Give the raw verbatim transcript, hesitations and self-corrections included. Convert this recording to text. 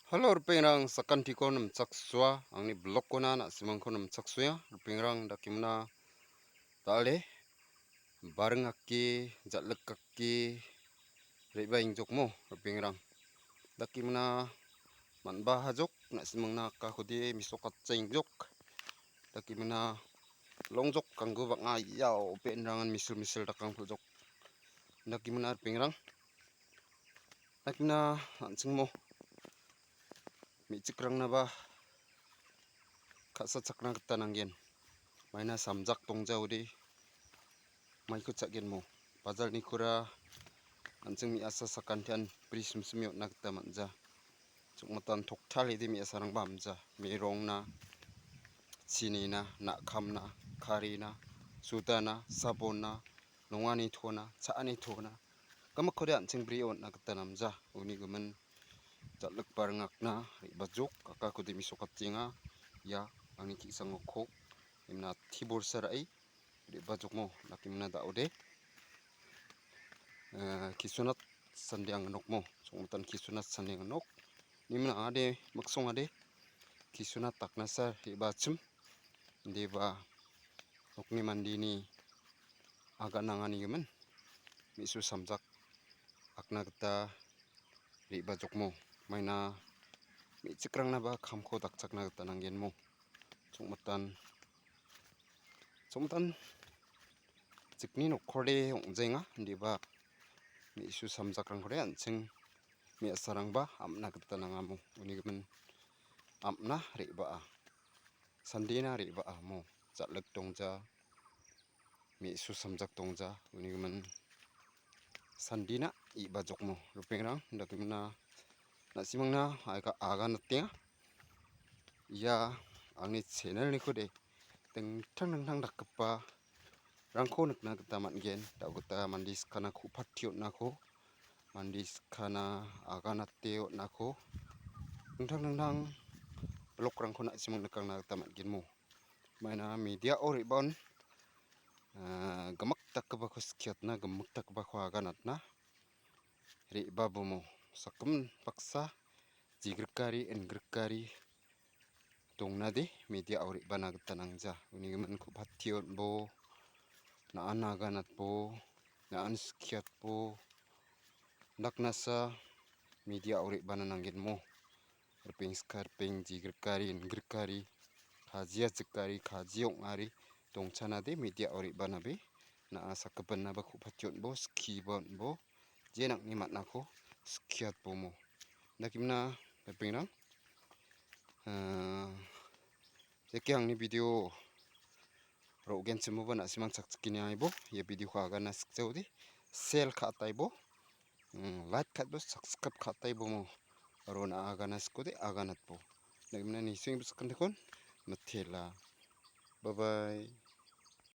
Halo ripengrang, sakantiko nimchaksoa, angni blogkona na·simangko nimchaksoa. Ripengrang, dakimna dal·e baring ake, jal·ik ake, re·baengjokmo ripengrang. Dakimna man·ba hajok, na·simangna akakode mesokatjaengjok. Dakimna longjok, ganggu bang·a, iao be·enrangan misil misil dakangkuljok. Dakimna ripengrang. Dakimna an·chingmo me·chikrangnaba ka·sachakna gita nanggen. Maina samjak dongjaode maiko cha·genmo. Bajalnikora an·ching me·asa sakantian bri simsime on·na gita man·ja. Chokmatan toktalede me·asarangba amja. Merongna, chinina, na·kamna, karina, sudana, sabonna, nongani tona, cha·ani tona, gimikkode an·ching bri on·na gita namja. Uni gimin jal·ik baring akna re·bajok, akakode mesokatjaenga. Ia angni ki·sango kok, imna ati borsa ra·e re·bajokmo, dakimna da·ode. Eh, Kisonat sande ang·a nokmo, chokmatan Kisonat sande ang·a nok. Nimna ade, miksong ade, Kisonat daknasa re·bachim. Indiba nokni mandeni aganangani gimin me·su samjak akna gita re·bajokmo. Maina me·chikrangnaba kamko dakchakna gita nanggenmo. Chokmatan, chokmatan jikni nokkode ong·jaenga, indiba me·su samjakrangkode an·ching me·asarangba am·na gita nangamo. Uni gimin am·na re·baa. Sandena re·baa mo. Jal·ik dongja, me·su samjak dongja, uni gimin sandena re·bajokmo. Ripengrang, dakimna na·simangna aga-, aganatenga. Ia angni channelnikode dingtang dingtang dakgipa rangko nikna gita man·gen. Da·o gita mande skana ku·pati on·ako, mande skana aganate on·ako, dingtang dingtang blokrangko na·simang nikangna gita man·genmo. Maina mediao re·baon, ah, gimik dakgipako skiatna, gimik dakgipako aganatna re·babomo. Sakgimik baksa jegrikari, ingrikari dongnade mediao re·bana gita nangja. Uni gimin ku·pati on·bo, na·an aganatbo, na·an skiatbo, daknasa mediao re·bana nanggenmo. Ripeng sika, ripeng jegrikari, ingrikari, kajia jikari, kaji ong·ari dongchanade mediao re·banabe, na·a sakgipinaba ku·pati on·bo, skiba on·bo, je nang·ni man·ako skiatbomo. Dakimna ripengrang, ah, jeke angni video ro·genchimoba na·simang chakchikeni aibo, ia videoko agana sikjaode, share ka·ataibo, mm, like ka·atbo, subscribe ka·ataibomo. Aro na·a agana sikode, aganatbo. Dakimna nising biskandikon, mitela. Bye bye.